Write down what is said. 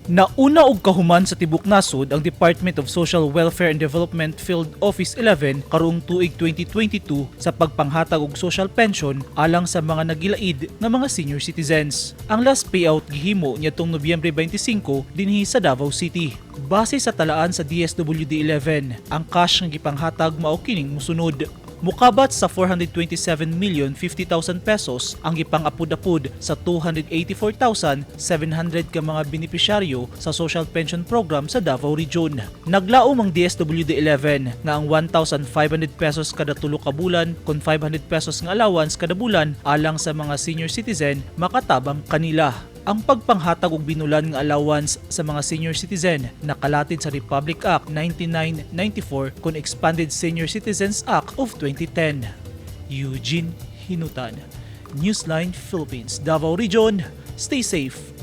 Nauna og kahuman sa tibok nasod ang Department of Social Welfare and Development Field Office 11 karong tuig 2022 sa pagpanghatag og social pension alang sa mga nagilaid nga mga senior citizens. Ang last payout gihimo niadtong Nobyembre 25 dinhi sa Davao City. Base sa talaan sa DSWD 11, ang cash nga gipanghatag mao kining musunod. Mukabat sa 427,050,000 pesos ang gipang-apud-apud sa 284,700 ka mga benepisyaryo sa social pension program sa Davao Region. Naglaom ang DSWD 11 nga ang 1,500 pesos kada tulo ka bulan kon 500 pesos nga allowance kada bulan alang sa mga senior citizen makatabang kanila. Ang pagpanghatag og binulan nga allowance sa mga senior citizen nakalatid sa Republic Act 9994 kon Expanded Senior Citizens Act of 2010. Eugene Hinutan, Newsline Philippines, Davao Region. Stay safe.